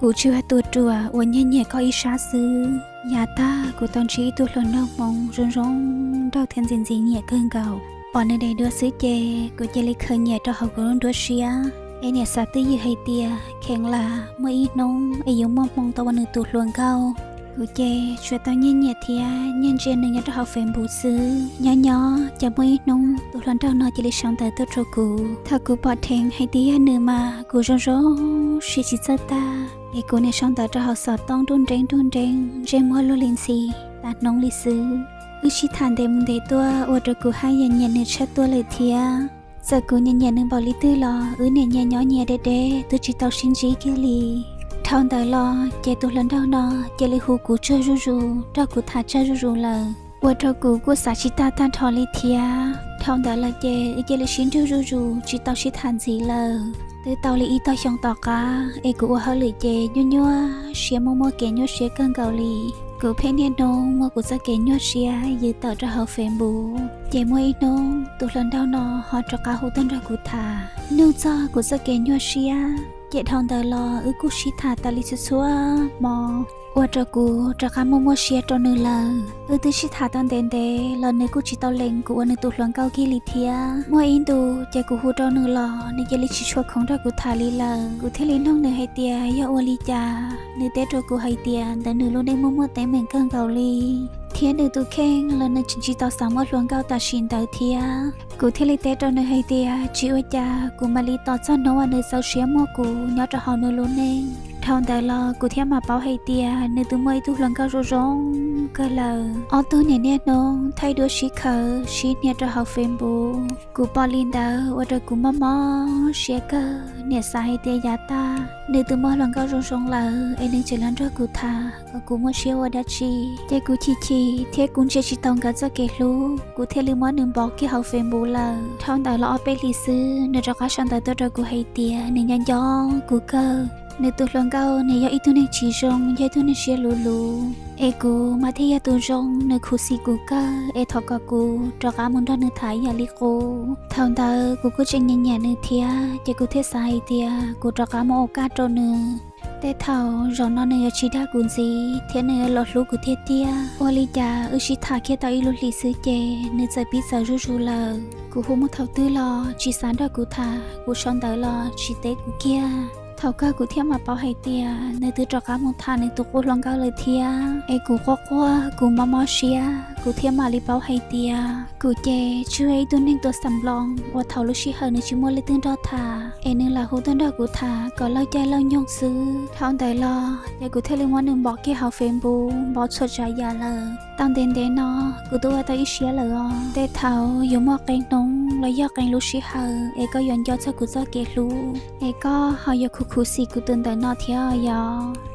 Kuv tsis yog tus ruam uas nyiag nyiam koj ib sab xwb. Yav tag kuv tau ntsib ib tug hluas nraug Hmoob zoo zoo nraug thiab ntxim ntxim nyiam kawg nkaus. Pom nws daim duab xwb ces kuv cia li khaws nyiam rau hauv kuv lub nruab siab. Es niam xav twj ywm hais tias kheev lam muaj ib hnub es yuav muaj hmoo tau ua nws tus hluas nkauj. Kuv ces tsuas tau nyiag nyiam thiab nyiag ntsia nws nyob rau hauv Facebook xwb. Nyob nyob cas muaj ib hnub tus hluas nraug no cia li sau ntawv tuaj rau kuv. Thaum kuv pom dheev hais tias yog nws mas kuv zoo zoo siab tsis txawj tag. Es kuv niaj sau ntawv rau hauv xov tooj nruj nreeb nruj nreeb, ntsej muag luag li ntxhi, tas hnub li xwb. Wb sib tham ntev mus ntev tuaj ua rau kuv haj yam nyiam nws tshaj tuaj lawm thiab. Txawm kuv nyiam nyiam nws npaum li twg los wb niaj nyias nyob nyias deb deb twb tsis tau sib ntsib kiag li. Dhau ntawd los ces tus hluas nraug no cia li hu kuv tsaug zuj zus, nrog kuv tham tsaug zuj zus lawm, ua rau kuv kuj xav tsis tag tag nrho li thiab. Dhau ntawd los ces wb cia li sib nrug zuj zus tsis tau sib tham ntxiv lawm. Twb tau li ib tog xyoo tom qab es kuv ua hauj lwm ces nyuaj nyuaj siab, muaj muaj kev nyuaj siab kawg nkaus li. Kuv pheej niaj hnub muab kuv txoj kev nyuaj siab yws tawm rau hauv Facebook. Ces muaj ib hnub tus hluas nraug no ho rov qab hu tuaj nrog kuv tham, nug txog kuv txoj kev nyuaj siab. Ces dhau ntawd los wb kuj sib tham tas li txhua txhua hmo, ua rau kuv rov qab muaj muaj siab rau nws lawm. Wb twb sib tham tau ntev ntev los nws kuj tsis tau lees kuv ua nws tus hluas nkauj kiag li thiab. Muaj ib ntus ces kuv hu rau nws los nws cia li tsis tshua khoom nrog kuv tham li lawm. Kuv thiaj li nug nws hais tias yog ua li cas. Nws teb rau kuv hais tias ntawm nws lub neej muaj muaj teeb meem kawg nkaus li, thiab nws tus kheej los nws tseem tsis tau xav muaj hluas nkauj tam sim ntawd thiab. Kuv thiaj li teb rau nws hais tias tsis ua cas, kuv mam li tos txog hnub uas nws txaus siab muaj kuv nyob rau hauv nws lub neej. Dhau ntawd los kuv thiaj mam paub hais tias nws twb muaj ib tug hluas nkauj zoo zoo kawg lawm. Ob tug niaj niaj hnub thaij duab sib khaws sib hnia rau hauv Facebook. Kuv pom li ntawd ua rau kuv mob mob siab kawg, niaj xav hais tias yav tag nws twb muaj hluas nkauj zoo zoo lawm es nws tseem los nrog kuv tham kom kuv muaj siab ua dab tsi. Ces kuv chim chim thiab kuv ntsia tsis tau nkawd txoj kev hlub, kuv thiaj li muab nws npov kiag hauv Facebook lawm. Dhau ntawd los ob peb hlis xwb nws rov qab sau ntawv tuaj rau kuv hais tias nws nco nco kuv kawg. Nws tus hluas nkauj nws yog ib tug neeg tsis zoo, yog ib tug neeg siab luv luv, es kuv mas thiaj yog tus zoo, nws khuv xim kuv kawg es thov kom kuv rov qab mus nrog nws tham ib yam li qub. Thaum ntawd kuv kuj tseem nyiam nyiam nws thiab, ces kuv thiaj xav hais tias kuv rov qab muab ua kaj rau nws. Tej thaum zaum no nws yuav tsis dag kuv ntxiv thiab nws yuav los hlub kuv tiag tiag. Ua li cas wb sib tham kiag tau ib lub hlis xwb ces nws txawm pib txawv zuj zus lawm. Kuv hu mus thaum twg los tsis xav nrog kuv tham, kuv sau ntawv los tsis teb kuv kiag. Thaum kawg kuv thiaj mam paub hais tias nws twb rov qab mus tham nws tus qub hluas nkauj lawm thiab. Es kuv quaj quaj, kuv mob mob siab, kuv thiaj mam li paub hais tias kuv ces tsuas yog ib tug neeg tua xam nploos uas thaum lub sij hawm nws tsis muaj leej twg nrog tham, es nws lam hu tuaj nrog kuv tham kom lauj caij lauj nyoog xwb. Dhau ntawd los ces kuv thiaj li muab nws npov kiag hauv Facebook, npov txhua tsav yam lawm. Tau ntev ntev no kuv twb ua tau ib siab lawm os. Tej thaum yuav muaj qee hnub los yog qee lub sij hawm es koj yuav nco txog kuv txoj kev hlub, es koj ho yuav khuv khuv xim kuv tus ntawm no thiab yom.